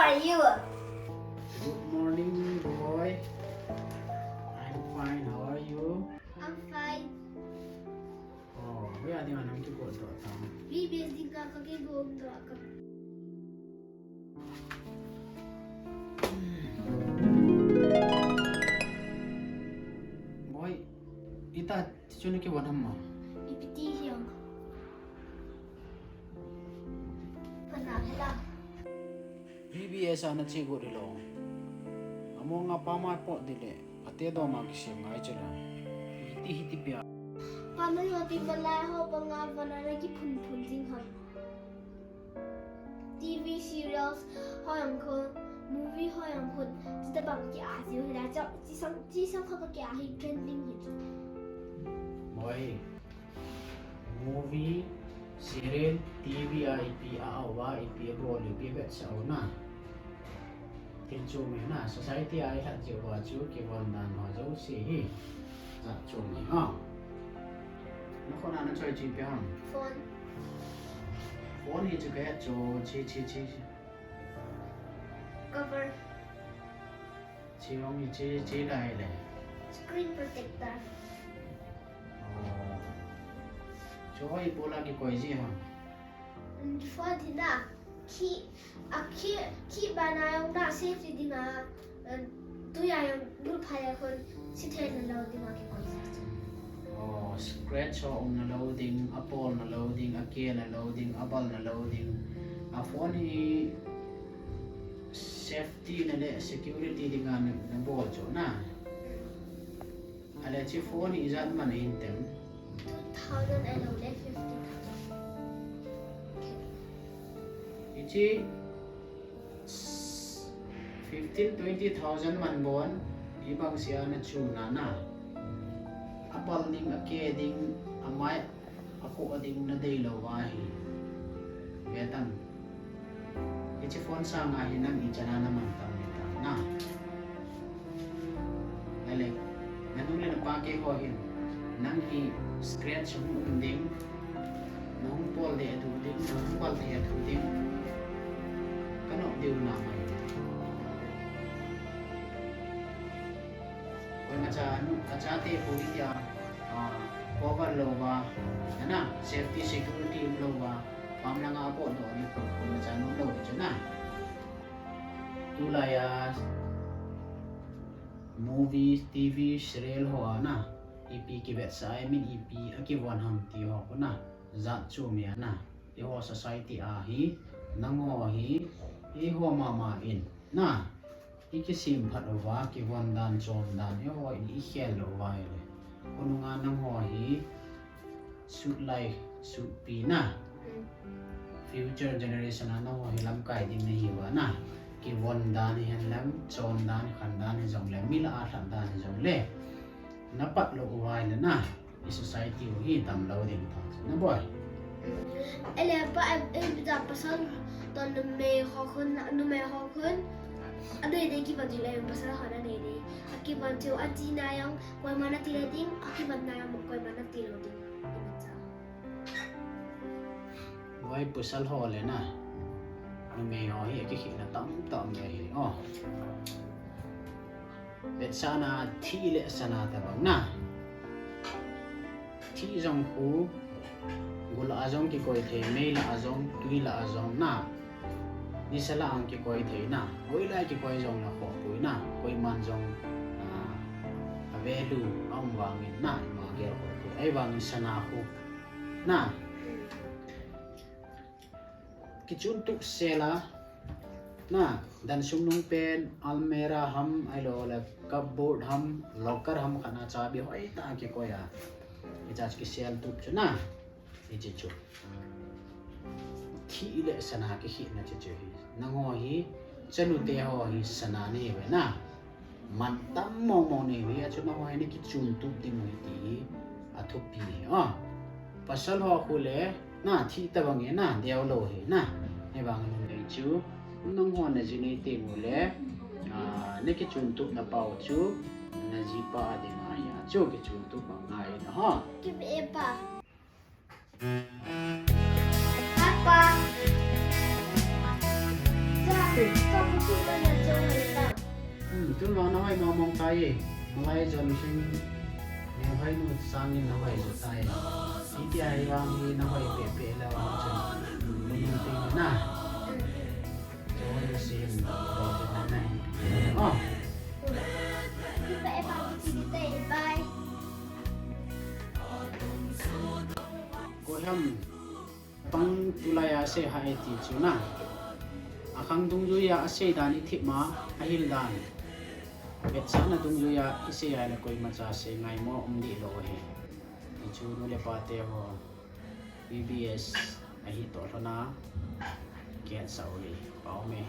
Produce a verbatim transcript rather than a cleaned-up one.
Are you? Good morning, boy. I'm fine. How are you? I'm fine. Oh, hoiya dinga nang kigot doh tam? V B S dinga ka kigot doh ka. Boy, ita chu na kivon ham ma? Ipi ti hiam? Pana hela. V B S a na che got hilou. Among a pama pot dile, ate doma kisem ngai chula. Iti hiti pia. Pama yo ti bala ho banga bana na kiphun phun jing ham. T V serials ho jong khun, movie ho jong khun, chuti bang ki a jiu hila cha, chi sang, chi sang kha ki a hi trending hi chu. Boy, movie, serial, T V a ipi a au a, ipi a bol, ipi a vetsah u na. Thil chom e na, society a i lhat jeh uva chu kivon dan ho jouse hi jat chom e ha. Na khut a na choi chu ipi ham? Phone. Phone hi chu ka et chu, chi, chi, chi, chi. Cover. Chi hong hi chi, chi lai le. Screen protector. Oh. Chu hoi bola kikoi ji ham? Phone hi na, khi, a khi, khi bana jong na safety dinga, eh, tui a jong lut phai a khun, si thei na lou dinga kikoi ji chu. Oh, scratch ho um na lou ding, a pawl na lou ding, a ke na lou ding, a bal na lou ding. A phone hi safety na le security dinga na, na bol chu na. Ale chi phone hi ijat man ahin tem? Two thousand and fifteen thousand. Hichi fifteen, twenty thousand man bon, hibang sia na chu na na. A bal ding, a ke ding, a mai, a ko a ding na dei lou va hi. Ve tan. Hichi phone sanga hi nang ichan a na man tam ni ta na. Lale, na nu le na pa kei ho hin, nang hi scratch hung um ding, na hung pawl deh a thu ding, na hung bal deh a thu ding, ka nom diu na mai. Koima cha nu, a chate pu hi tia, ah, cover lou va, ana, safety security um lou va, pam langa a bol doh ni pu, koima cha nom lou ni chu na. Tulai a movies, T V, serial ho a na, ipi kivetsah a, I mean ipi a kivon ham ti ho khu na, jat chu mi a na. Eiho society a hi, nangho hi, eiho mama in, na, i kisem phat uva, kivon dan, chon dan, eiho in i khel lou uva ahile. Khonunga nangho hi, sut lai, sut pi na. Mm. Future generation a nangho hi lamkai ding nahi uva na. Kivon dan hihen lang, chon dan, khan dan hijongle, mi lah a lhat dan hijongle. Na pat lou uva ahile na. I society u hi dam lou ding ta chu na boi. Ele pa, em, em, ja pasal toh numei ho khun, numei ho khun. Adei dei kivon chu le pasal ho na dei dei. A kivon chu a chi na jong koima na ti le ding, a kivon na jong koima na ti lou ding. I ma cha. Boi pasal ho le na. Numei ho hi a kikhehna tamtah um e hi. Oh. Vetsahna thih le sana tabang na. Thih jong khu, gul lah a jong kikoi thei, mei lah a jong, tui lah a jong na. Nisa lah a jong kikoi thei na. Hoilai kikoi jong na khoh pui na. Koiman jong, ah, a value a um vangin na, ima gel khoh pui. Ahivangin sana khu na. Kichun tup sel a, na, dan sung nung pen, almirah ham, ahilou le cupboard ham, locker ham khat na chabi hoitah a kikoi a. Hiche chu kisel tup chu na, hiche chu. Thih le sana kikhehna chu chu hi. Nangho hi, chanu te ho hi sana nahiuve na. Mantam mong mong nahiuve, achun nangho hi na kichun tup ding u hi ti hi athupi hi. Ah. Pasal ho khu le, na thih tabang e na, deo lou hi na. Hivang numei chu, nangho na ji nei teng u le, ah, na kichun tup na pau chu, na jipa ding ahi a chu, kichun tup bang ngai na ho. Kipe pa. Papa. Hmm, tun vang na hoi mong mong tai. Malai Johnson. Neo hoi nu sangin na hoi jo tai. Iti ai vang hi na hoi pe pe la vang chun. Mun mun ting na. Johnson. Oh. Bye. Ko ham. Pang tulai a sei hai ti chu na. A khang dungjui a, a sei dan i thip ma, a hil dan. Vetsahna dungjui a i sei a le koima cha sei ngai mo um di lo hi. Ti chu nu le pa te ho, B B S a hi to lhona, kian sa u le, pau me.